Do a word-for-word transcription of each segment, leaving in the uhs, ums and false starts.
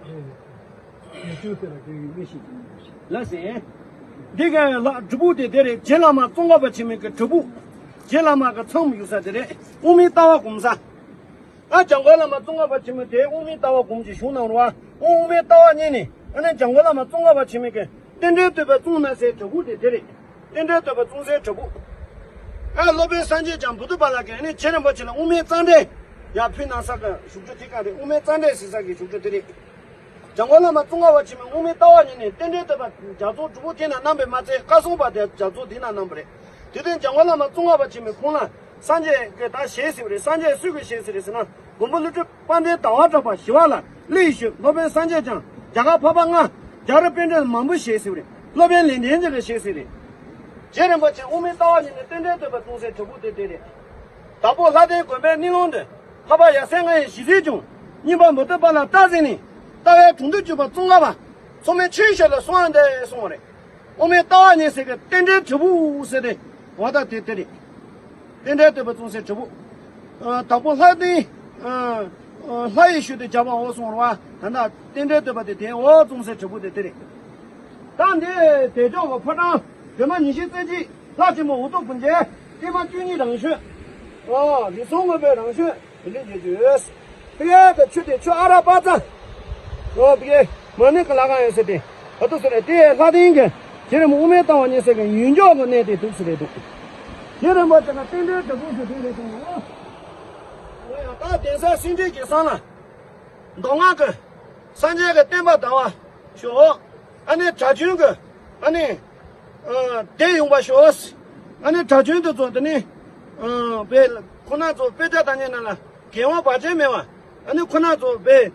ཡུལ་ལ་ཟེར། འདི་ག་ལ་བྲིས་ཕུག་དེ་དེ་རེད། རྗེ་བླ་མ་ཙོང་ཁ་པ་ཆེན་མོའི་གི་བྲིས་ཕུག་རྗེ་བླ་མ་གི་མཚམས་ཡོད་ས་དེ་རེད། དབུ་མའི་ལྟ་བ་སྒོམ་ས། ཨ་འཇམ་མགོན་བླ་མ་ཙོང་ཁ་པ་ཆེན་མོ་དེ་དབུ་མའི་ལྟ་བ་སྒོམ་གྱི་བཞུགས་གནང་རོགས། དབུ་མའི་ལྟ་བ་རྙེད་ནས་ཨ་ནི་འཇམ་མགོན་བླ་མ་ཙོང་ཁ་པ་ཆེན་མོའི་གི་རྟེན་འབྲེལ་བསྟོད་པའི་ཙོང་ན་ཟེར་བྲིས་ཕུག་དེ་དེ་རེད། རྟེན་འབྲེལ་བསྟོད་པའི་ཙོང་ཟེར་བྲིས་ཕུག་ཨ་སློབ་དཔོན་སངས་རྒྱས་བྱང་བུ་སྟོན་པ་ལགས་ཀྱིས་ཨ་ནི་རྗེ་རིན་པོ་ཆེ་ལ་དབུ་མའི་རྩ་འགྲེལ་ཡར་ཕུལ་གནང་ས་གི་བཞུགས་ཁྲི་དེ་ག་རེད། དབུ་མའི་རྩ་འགྲེལ་ཟེར་ས་གི་བཞུགས་ཁྲི་དེ་རེད། འཇམ་མགོན་བླ་མ་ཙོང་ཁ་པ་ཆེན་མོས་དབུ་མའི་ལྟ་བ་རྙེད་ནས་རྟེན་འབྲེལ་བསྟོད་པའི་རྒྱ་མཚོ་བྲིས་ཕུག་དེ་ན་གནང་བས་མ་ཚད། བཀའ་སྲུང་པ་དེ་རྒྱ་མཚོ་དེ་ན་གནང་བ་རེད། དེ་དུས་འཇམ་མགོན་བླ་མ་ཙོང་ཁ་པ་ཆེན་མོས་ཁོང་ལ་སངས་རྒྱས་ཀྱིས་ད་ཞེས་ཟེར་བ་རེད། སངས་རྒྱས་སུས་ཀྱིས་ཞེས་ཟེར་རེད་ཟེར་ན། མགོན་པོ་ཀླུ་སྒྲུབ་དཔལ་ལྡན་ཟླ་བ་གྲགས་པ་ཞི་བ་ལྷ་གླུ་ཡི་ཤོད། སློབ་དཔོན་སངས་རྒྱས་བྱང་། རྒྱ་གར་འཕགས་པ་ལྔ། རྒྱ་རི་པཎྜི་ཏ་མང་པོ་ཞེས་ཟེར་བ་རེད། སློབ་དཔོན་ལེགས་ལྡན་འབྱེད་ཀྱིས་ཞེས་ཟེར་བ་རེད། རྗེ་རིན་པོ་ཆེ་དབུ་མའི་ལྟ་བ་རྙེད་ནས་རྟེན་འབྲེལ་བསྟོད་པའི་ཙོང་ཟེར་བྲིས་ཕུག་དེ་དེ་རེད། དྭགས་པོ་ལྷ་ལྡན་དགོན་པའི་སྣེ་ལོང་དུ། ལྷ་པ་ཡབ་སྲས་ལྔ་ཡི་ཞལ་གཟིགས་བྱུང་། སྙིང་པ་མུ་སྟེགས་པ་ལ་རྟགས་འཛིན་ནས། ལྟ་བའི་དྲུང་དུ་གྱུར་པ་ཙོང་ཁ་པ། མཚུངས་མེད་ཆོས་ཞལ་ལ་གསོལ་བ་འདེབས་གསུངས་པ་རེད། དབུ་མའི་ལྟ་བ་རྙེད་ས་གི་རྟེན་འབྲེལ་བྲིས་ཕུག་ཟེར་ཏེ། འོ་ད་དེ་དེ་རེད། རྟེན་འབྲེལ་བསྟོད་པའི་ཙོང་ཟེར་བྲིས་ཕུག་ཨ་དྭགས་པོ་ལྷ་ལྡན། ཨ་ཨ་ལྷ་ཡི་ཤུལ་དུ་བྱ་བ་འོ་གསུངས་པ་རེད་བ། ད་ལྟ་རྟེན་འབྲེལ་བསྟོད་པ་དེ་དེ་འོ་ཙོང་ཟེར་བྲིས་ཕུག་དེ་དེ་རེད། ད་འདི་དལ་འབྱོར་གྱི་ཕོ་བྲང་སྒྲོལ་མ་ཉི་ཤུ་རྩ་གཅིག་ལྷ་ཆེན་པོ་འུ་དུམ་བུ་འཇལ། བརྟན་མ་བཅུ་གཉིས་རང་བྱོན། ཨོ་རིགས་གསུམ་མངོན་པའི་རང་བྱོན་དེ་འདྲ་བརྗོད་བརྗོད། དེ་ག་ཆུ་དེ་ཆུ་ཨ་ར་པ་ཙ། ཨོ་དེ་ག་མ་ཎི་གི་ལྷ་ཁང་ཡོད་ས་དེ། ཨ་ཏུ་སི་རེད། དེ་ལྷ་ལྡན་གྱི་རྗེ་རིན་པོ་དབུ་མའི་ལྟ་བ་རྙེད་ས་གི་ཡུལ་ལྗོངས་ཀྱི་གནས་དེ་ཏུ་སི་རེད་འདུག་རྗེ་རིན་པོ་ཆེ་གི་རྟེན་འབྲེལ་བྲིས་ཕུག་ཞུ་དེ་རེད་འདུག་ཨོ་ཡ་ད་གདན་ས་སེ་འབྲས་དགེ་གསང་ལ། མདོ་སྔགས་ཀྱི་སངས་རྒྱས་ཀྱི་བསྟན་པ་དར་བར་ཤོག་ཨ་ནི་གྲྭ་རྒྱུན་གྱི་ཨ་ནི་ཨ་སྡེ་ཡོང་བར་ཤོག་ཨ་ནི་གྲྭ་རྒྱུན་དེ་ཚོ་དེ་ནི་ཨ་དཔེ་ཁོ་ན་ཚོ་དཔེ་ཆ་དང་ཉེ་ན་ལ་འགལ་བ་བར་ཆད་མེད་པ། ཨ་ནི་ཁོ་ན་ཚོ་དཔེ་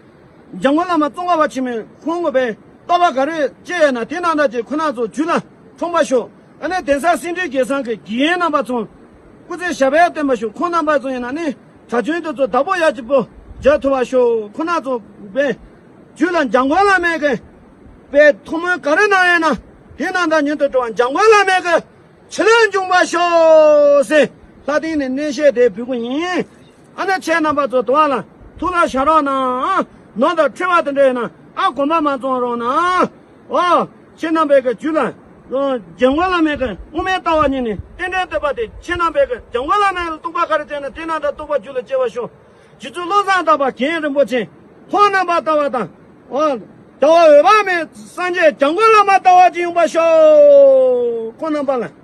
འཇམ་མགོན་བླ་མ་ཙོང་ཁ་པ་ཆེན་མོས་ཁོང་གི་དཔེ་བསྟོད་པ་ག་རེ་བཅས་ཡོད་ན་དེ་རྣམས་ཀྱིས་ཁོ་ན་ཚོ་རྒྱུད་ལ་འཁྲུངས་པར་ཤོག་ཨ་ནི་གདན་ས་སེ་འབྲས་དགེ་གསང་གི་དགེ་རྒན་རྣམ་པ་ཚོ་སྐུ་ཚེ་ཞབས་པད་བརྟན་པར་ཤོག་ཁོང་རྣམ་པ་ཚོ་ཡིན་ན་ནི། གྲྭ་རྒྱུན་དེ་ཚོ་བདག་པོ་ཡག་གཅིག་པོ་མཇལ་ཐུབ་པར་ཤོག་ཁོ་ན་ཚོ་དཔེ་རྒྱུད་ལ་འཇམ་མགོན་བླ་མའི་གི་དཔེ་ཐུགས་སྨོན་ག་རེ་གནང་ཡོད་ན་དེ་རྣམས་དང་མྱུར་དུ་འགྲོ་བར་འཇམ་མགོན་བླ་མའི་གི་ཕྱིར་ལན་འབྱུང་བར་ཤོག་ཟེར་ལྷ་ལྡན་ནས་གནས་བཤད་དེ་འབུལ་གི་ཡིན། ཨ་ནི་ཁྱེད་རྣམ་པ་ཚོ་དུ་བ་ལ་ཐུགས་ལ་བཞག་རོགས་གནང་། ནོར་དང་འཁྲུལ་བ་དེ་འདྲ་ཡོད་ན་ཨ་དགོངས་པ་མ་ཚོམ་རོགས་གནང་། ཨོ། ཁྱེད་རྣམ་པའི་གི་རྒྱུད་ལ། འཇམ་མགོན་བླ་མའི་གི་དབུ་མའི་ལྟ་བ་རྙེད་ནས་རྟེན་འབྲེལ་བསྟོད་པ་དེ་ཁྱེད་རྣམ་པའི་གི་འཇམ་མགོན་བླ་མའི་རྟོགས་པ་ག་རེ་བྱས་ན་དེ་རྣམས་དང་རྟོགས་པ་རྒྱུད་ལ་སྐྱེ་བར་ཤོག་རྗེ་བཙུན་བློ་བཟང་དམ་པ་རྒན་རིན་པོ་ཆེ་ཁོང་རྣམ་པ་ལྟ་བ་དང་། ཨོ། ལྟ་བ་འོད་དཔག་མེད་སངས་རྒྱས་འཇམ་མགོན་བླ་མ་ལྟ་བ་ཅིག་ཡོང་བར་ཤོག་ཁོང་རྣམ་པ་ལ།